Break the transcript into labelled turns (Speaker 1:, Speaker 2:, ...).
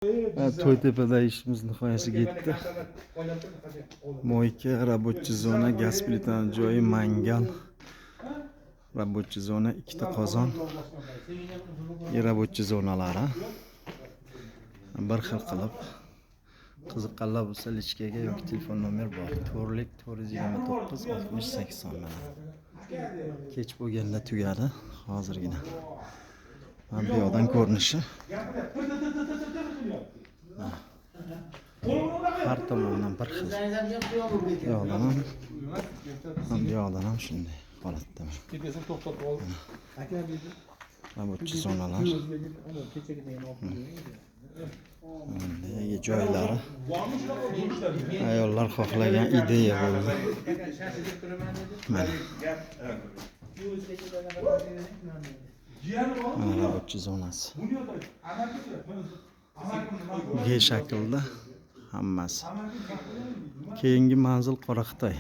Speaker 1: To'ytepada ishimiz nihoyasiga yetdi. Мойка, рабочий zona, gaz plitani joyi, mangal, рабочий zona, ikkita qozon и рабочий zonalari bir xil qilib. Qiziqqanlar bo'lsa, личка ga yoki telefon nomer bor: 4 429 60 80. Mana, kech bo'lganda tugadi hozirgina. Mana bu yoqdan ko'rinishi. Mana. Har tomondan bir xil, bu yoqdan ham ham, bu yoqdan ham shunday holatda.
Speaker 2: Ketasini to'xtatib oldi.
Speaker 1: Рабочий zonalar, bunday joylari ayollar xohlagan ideya bo'ldi. Mana, mana рабочий zonasi G shaklda hammasi. Keyingi manzil Qoraxitoy.